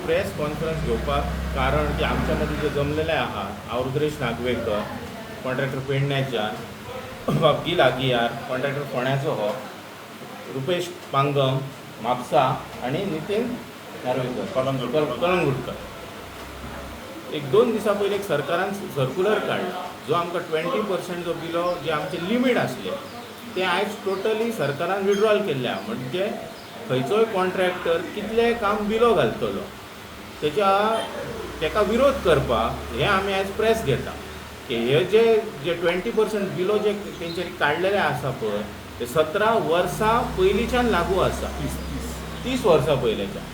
Press conference घेवपाक कारण की आमच्या मदीं जे जमलेले आहा, हांव रुद्रेश नागवेकर, कॉन्ट्रॅक्टर पेडण्याच्यान, बाब आगियार कॉन्ट्रॅक्टर फोंड्याचो हो, रुपेश पांगम म्हापसा आनी नितीन नार्वेकर कलंगुटकर. एक दोन दिसां पयलीं एक सरकारान सर्कुलर काडला, जो आमकां 20% जो बिलो जे आमचे लिमीट आसले ते आयज टोटली सरकारान विड्रॉल केल्ले आहा. म्हणजे खंयचोय कॉन्ट्रॅक्टर कितलें काम बिलो घालतलो तेच्या तेका विरोध करपाक हें आमी आयज प्रेस घेता की हे जे जे 20% बिलो जे तेंच्यांनी काडलेले आसा पळय, ते 17 वर्सां पयलींच्यान लागू आसा. 30 वर्सां पयलींच्यान.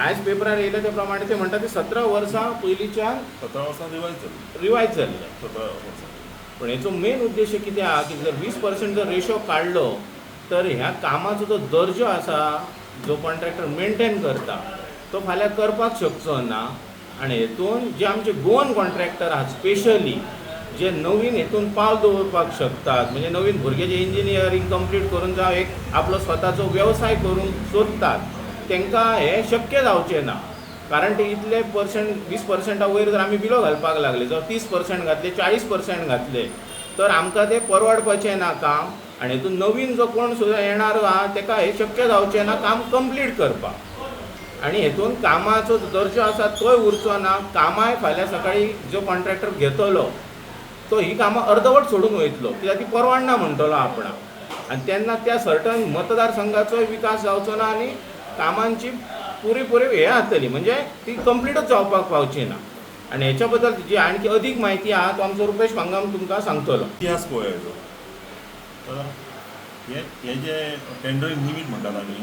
आयज पेपरार येयले ते प्रमाणे ते म्हणटा ते 17 वर्सां पयलींच्यान. 17 वर्सां रिवायज जाल्ली. रिवायज जाल्ले. 17 वर्सां. पूण हेचो मेन उद्देश कितें आहा की जर 20% जर रेशो काडलो तर ह्या कामाचो जो दर्जो आसा, जो कॉन्ट्रॅक्टर मेनटेन करता, तो फाल्यां करपाक शकचो ना. आनी हेतून जे आमचे गोवन कॉन्ट्रॅक्टर आहात, स्पेशली जे नवीन हेतून पावल दवरपाक शकतात, म्हणजे नवीन भुरगे जे इंजिनियरींग कंप्लीट करून जावं एक आपलो स्वताचो वेवसाय करूंक सोदतात, तांकां हें शक्य जावचें ना. कारण ते इतले पर्संट, 20%ा वयर जर आमी बिलो घालपाक लागले, जावं 30% घातले, 40% घातले, तर आमकां तें परवडपाचें ना काम. आनी हितून नवीन जो कोण सुद्दां येणार आहा तेका हें शक्य जावचें ना काम कंप्लीट करपाक. आनी हेतून कामाचो दर्जो आसा तोय उरचो ना. कामाय फाल्यां सकाळीं जो कॉन्ट्रॅक्टर घेतलो तो ही कामां अर्दवट सोडून वयतलो, कित्याक ती परवडना म्हणटलो आपणाक. आनी तेन्ना त्या सर्टन मतदारसंघाचोय विकास जावचो ना आनी कामांची पुरी पुरी हें जातली, म्हणजे ती कंप्लिटूच जावपाक पावची ना. आनी हेच्या बद्दल जी आणखी अदीक म्हायती आहा तो आमचो रुपेश पांगम तुमकां सांगतलो. इतिहास पळय हेजो. तर हे हे जे टेंडरींग लिमीट म्हणटात आमी,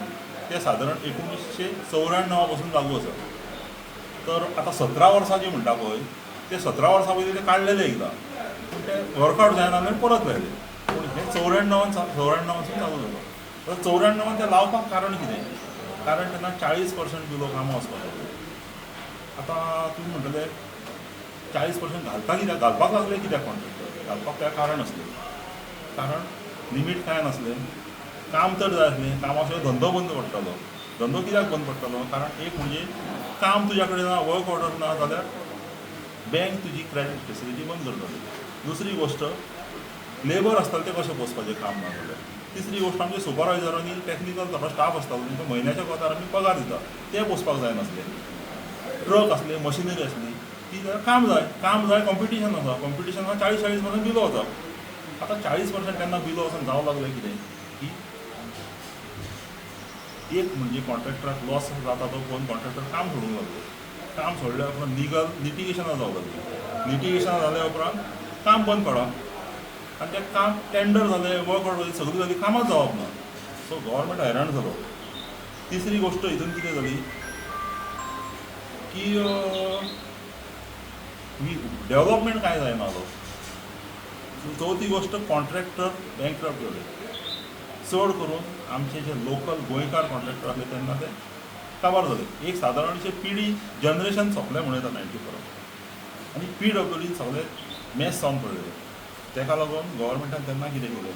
ते सादारण 1994 पासून लागू आसा. तर आतां 17 वर्सां जी म्हणटा पळय, ते 17 वर्सां पयलीं ते काडलेले एकदां, पूण ते वर्कआउट जायना आनी परत लायले. पूण हे 94 94 पासून चालू जालो. तर 94 ते लावपाक कारण कितें? कारण तेन्ना 40% बिलो कामां वचपाक लागली. आतां तुमी म्हणटले, 40% घालता कित्याक, घालपाक लागले कित्याक कॉन्ट्रॅक्टर? घालपाक तेका कारण आसलें, कारण लिमीट कांय नासलें, काम चड जाय आसलें. कामा शिवाय धंदो बंद पडटालो. धंदो कित्याक बंद पडटालो? कारण एक म्हणजे काम तुज्या कडेन ना, वर्क ऑर्डर ना जाल्यार बँक तुजी क्रेडीट फेसिलिटी बंद करताली. दुसरी गोश्ट, लेबर आसताले ते कशें पोसपाचें काम ना जाल्यार? तिसरी गोश्ट, आमचे सुपरवायझर आनी टॅक्निकल थोडो स्टाफ आसतालो, तांकां म्हयन्याच्या कोतार आमी पगार दिता, ते पोसपाक जायनासले. ट्रक आसले, मशिनरी आसली, ती जाल्यार काम जाय, काम जाय. कॉम्पिटिशन आसा, कॉम्पिटिशनान 40-40% बिलो वता. आतां 40% तेन्ना बिलो वचून जावं लागलें कितें की एक म्हणजे कॉन्ट्रॅक्टराक लॉस जाता तो पळोवन कॉन्ट्रॅक्टर काम सोडूंक लागलो. काम सोडल्या उपरांत लिगल लिटिगेशनां जावंक लागलीं. लिटिगेशनां जाल्या उपरांत काम बंद पडप आनी तें काम टेंडर जालें, वर्क ऑर्डर जाली, सगळीं जाली, कामाच जावप ना. सो गव्हर्मेंट हैराण जालो. तिसरी गोश्ट हितून कितें जाली की डेव्हलपमेंट कांय जायना जालो. चवथी गोश्ट, कॉन्ट्रॅक्टर बँकरप्ट जाले. चड करून आमचे जे लोकल गोंयकार कॉन्ट्रॅक्टर आसले, तेन्ना ते काबार जाले. एक सादारणशे पिढी, जनरेशन सोंपलें म्हणूं येता 94. आनी पीडब्ल्यूडीन सगळे मॅस जावन पडलेले. तेका लागून गव्हर्मेंटान तेन्ना कितें केलें?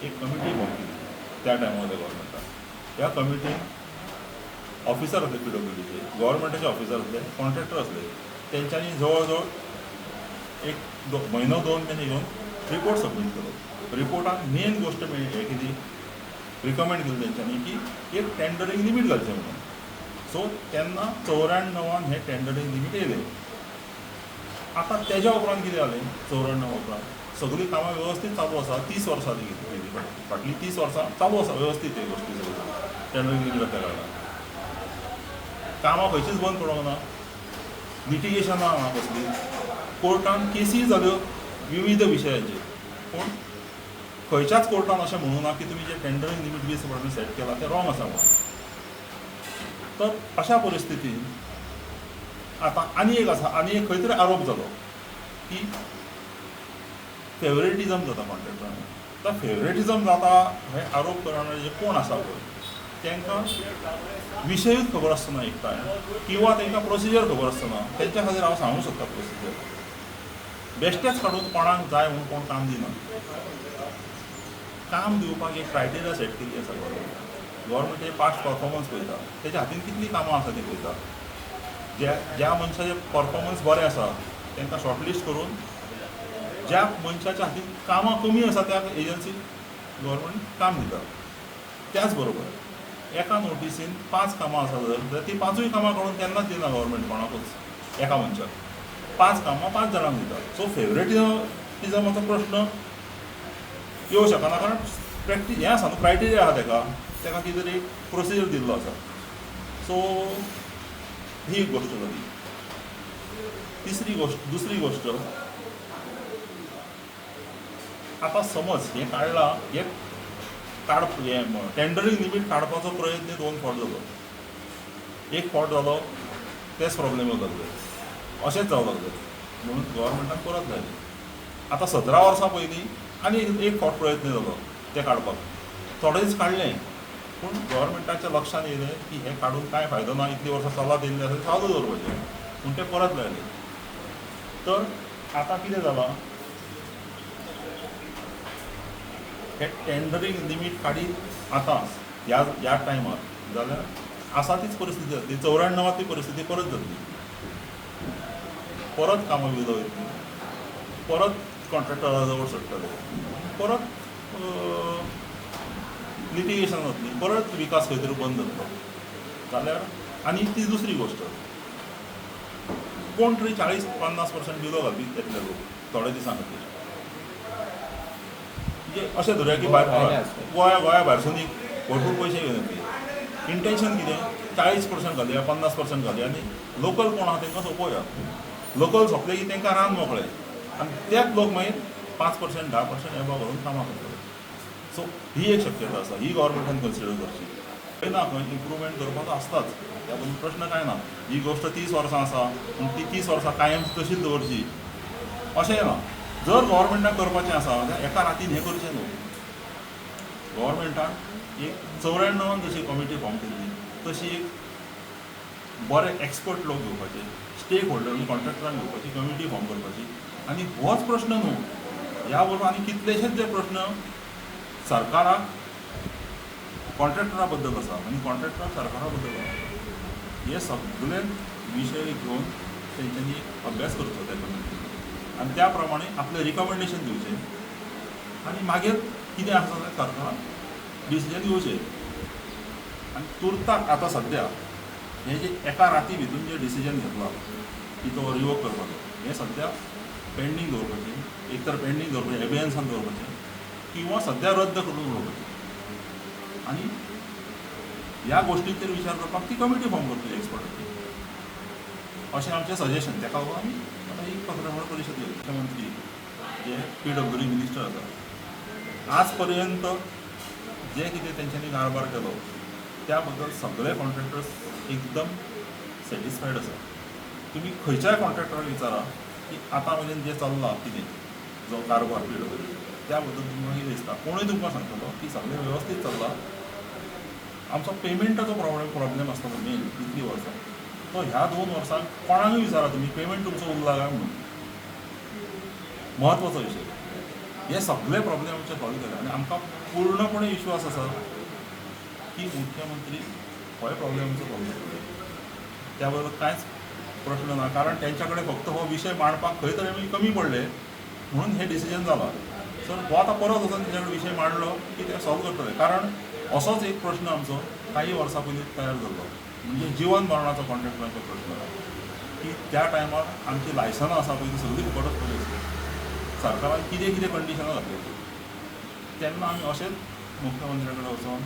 एक कमिटी फॉर्म केली त्या टायमार गव्हर्मेंटान. ह्या कमिटीन ऑफिसर आसले पीडब्ल्यूडीचे, गव्हर्मेंटाचे ऑफिसर आसले, कॉन्ट्रॅक्टर आसले. तेंच्यांनी जवळ जवळ एक म्हयनो दोन तेणी येवन रिपोर्ट सबमीट केलो. रिपोर्टान मेन गोश्ट हें कितें रिकमेंड केलें तेंच्यांनी की एक टेंडरींग लिमीट घालचें म्हणून. सो तेन्ना 94 हें टेंडरींग लिमीट येयलें. आतां तेज्या उपरांत कितें जालें? 94 उपरांत सगळीं कामां वेवस्थीत चालू आसा. 30 वर्सां गेली, फाटलीं 30 वर्सां चालू आसा वेवस्थीत ह्यो गोश्टी सगळ्यो. टेंडरींग लिमीट घातल्या कारणान कामां खंयचीच बंद पडोंक ना, लिटिगेशनां ना कसली, कोर्टान केसी जाल्यो विविध विशयाचेर, पूण खंयच्याच कोर्टान अशें म्हणूं ना की तुमी जें टेंडरींग लिमीट 20% सेट केलां तें रॉंग आसा म्हणून. तर अशा परिस्थितीन आतां आनी एक आसा, आनी एक खंय तरी आरोप जालो की फेवरेटिजम जाता कॉन्ट्रॅक्टरांनी. आतां फेवरेटिजम जाता हे आरोप करणारे जे कोण आसा पळय, तांकां विशयूच खबर आसना एक टायम किंवा तांकां प्रोसिजर खबर आसना. तेंच्या खातीर हांव सांगूंक सोदता प्रोसिजर. बेश्टेच काडून कोणाक जाय म्हणून कोण काम दिना. काम दिवपाक एक क्रायटेरिया सेट केल्ली आसा गव्हर्मेंट. गव्हर्मेंट पास्ट परफॉर्मन्स पळयता, तेच्या हातीन कितलीं कामां आसा तीं पळयता. ज्या ज्या मनशाचे परफॉर्मन्स बरें आसा तांकां शॉर्टलिस्ट करून ज्या मनशाच्या हातीन कामां कमी आसा त्या एजन्सीक गव्हर्मेंट काम दिता. त्याच बरोबर एका नोटीसीन 5 कामां आसा जर जाल्यार ती 5ूय कामां काडून केन्नाच दिना गव्हर्मेंट कोणाकूच, एका मनशाक 5 कामां 5 जाणांक दिता. सो फेवरेटिजमाचो प्रश्न येवं शकना, कारण प्रॅक्टीस हें आसा न्हू, क्रायटेरिया आसा तेका, तेका कितें तरी प्रोसिजर दिल्लो आसा. सो ही एक गोश्ट जाली. तिसरी गोश्ट, दुसरी गोश्ट, आतां समज हें काडलां, हें काड हें टेंडरींग लिमीट काडपाचो प्रयत्न 2 फावट जालो, 1 फावट जालो तेच प्रॉब्लेम येवंक लागले, अशेंच जावंक लागलें म्हणून गव्हर्मेंटान परत लायलें. आतां 17 वर्सां पयलीं आनी एक फावट प्रयत्न जालो तें काडपाक, थोडे दीस काडलें पूण गव्हर्मेंटाच्या लक्षांत येयलें की हें काडून कांय फायदो ना, इतलीं वर्सां चलत येयल्लें आसा चालू दवरपाचें, पूण तें परत लायलें. तर आतां कितें जालां, हे टेंडरींग लिमीट काडीत आतां ह्या ह्या टायमार जाल्यार आसा तीच परिस्थिती जातली, 94वांतली परिस्थिती परत जातली, परत कामां बिलो वयतलीं, परत कॉन्ट्रॅक्टरा जवळ सोडटले, परत लिटिगेशन जातली, परत विकास खंय तरी बंद जातलो. जाल्यार आनी ती दुसरी गोश्ट, कोण तरी 40-50% बिलो घालपी येतले लोक थोड्या दिसां खातीर. म्हणजे अशें धरुया की भायर गोंया गोंया भायरसून एक भरपूर पयशे घेवन येतले, इंटेन्शन कितें 40% घालया, 50% घालया आनी लोकल कोण आहा तांकां सोंपोवया. लोकल सोंपले की तांकां रान मोकळें आनी तेच लोक मागीर 5% 10% एबा घालून कामां करतले. सो ही एक शक्यता आसा, ही गव्हर्मेंटान कन्सिडर करची. खंय ना खंय इम्प्रुवमेंट करपाचो आसताच, त्या बद्दल प्रश्न कांय ना. ही गोश्ट 30 वर्सां आसा पूण ती 30 वर्सां कायम तशीच दवरची अशें ना. जर गव्हर्मेंटाक करपाचें आसा जाल्यार एका रातीन हें करचें न्हू. गव्हर्मेंटान एक 94वान जशी कॉमिटी फॉर्म केल्ली तशी एक बरे एक्सपर्ट लोक घेवपाचे, स्टेक होल्डर आनी कॉन्ट्रॅक्टरांक घेवपाची कमिटी फॉर्म करपाची. आनी होच प्रश्न न्हू, ह्या बरोबर आनी कितलेशेच जे प्रश्न सरकाराक कॉन्ट्रॅक्टरा बद्दल आसा आनी कॉन्ट्रॅक्टराक सरकारा बद्दल आसा, हे सगळे विशय घेवन तेंच्यांनी अभ्यास करचो त्या कमिटीन आनी त्या प्रमाणे आपलें रिकमेंडेशन दिवचें आनी मागीर कितें आसा जाल्यार सरकारान डिसिजन घेवचें. आनी तुर्ताक आतां सद्या हें जे एका राती भितून जें डिसिजन घेतलां की तो रिवोक करपाचो, हें सद्या पेंडींग दवरपाचें, एक तर पेंडींग दवरपाचें, एबेयन्सान दवरपाचें किंवा सद्या रद्द करून उडोवपाचें. आनी ह्या गोश्टीचेर विचार करपाक ती कमिटी फॉर्म करतली एक्सपर्टाची, अशें आमचें सजेशन. ताका लागून आमी आतां एक पत्रकार परिशद घेतली. मुख्यमंत्री जे PWD minister आसा, आज पर्यंत जे कितें तेंच्यांनी कारभार केलो त्या बद्दल सगळे कॉन्ट्रॅक्टर्स एकदम सॅटिस्फायड आसा. तुमी खंयच्याय कॉन्ट्रॅक्टराक विचारा की आतां मेरेन जें चल्लां कितें जो कारभार PWD त्या बद्दल तुमकां कितें दिसता, कोणूय तुमकां सांगतलो की सगळें वेवस्थीत चल्लां. आमचो पेमेंटाचो प्रॉब्लेम आसता तो मेन इतलीं वर्सां, तो ह्या 2 वर्सांक कोणाकूय विचारा तुमी पेमेंट तुमचो उरला काय म्हणून, म्हत्वाचो विशय. हे सगळे प्रॉब्लेम आमचे सॉल्व केले आनी आमकां पूर्णपणे विश्वास आसा की मुख्यमंत्री होय प्रॉब्लेम आमचो सॉल्व करतले, त्या बद्दल कांयच प्रश्न ना. कारण तेंच्या कडेन फक्त हो विशय मांडपाक खंय तरी आमी कमी पडले म्हणून हें डिसिजन जालां. सो हो आतां परत वचून तेंच्या कडेन विशय मांडलो की ते सॉल्व करतले. कारण असोच एक प्रश्न आमचो काही वर्सां पयलीं तयार जाल्लो, म्हणजे जिवन मरणाचो कॉन्ट्रॅक्टरांचो प्रश्न, की त्या टायमार आमची लायसनां आसा पळय ती सगळीं फुकटच पडली आसली, सरकारान कितें कितें कंडिशनां घातली. तेन्ना आमी अशेंच मुख्यमंत्र्या कडेन वचोन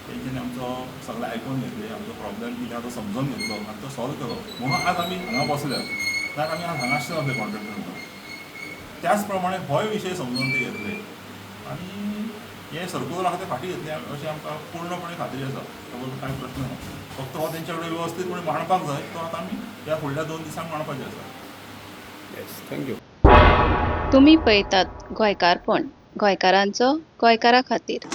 तेंच्यांनी आमचो सगळें आयकून घेतलें, आमचो प्रॉब्लेम कितें आसा तो समजून घेतलो आनी तो सॉल्व केलो. म्हणून आज आमी हांगा बसल्या, नाल्यार आमी आज हांगा आसचे नासले कॉन्ट्रॅक्टर म्हणून. त्याच प्रमाणे होय विशय समजून ते घेतले आनी हे सर्कुलर आसा ते फाटीं घेतले अशें आमकां पूर्णपणे खात्री आसा. त्या बद्दल कांय प्रश्न ना. फक्त हो तेंच्या कडेन वेवस्थीतपणे मांडपाक जाय, तो आतां आमी ह्या फुडल्या 2 दिसांक मांडपाचें आसा. Yes, thank you. तुमी पळयतात गोंयकारपण, गोंयकारांचो गोंयकारा खातीर.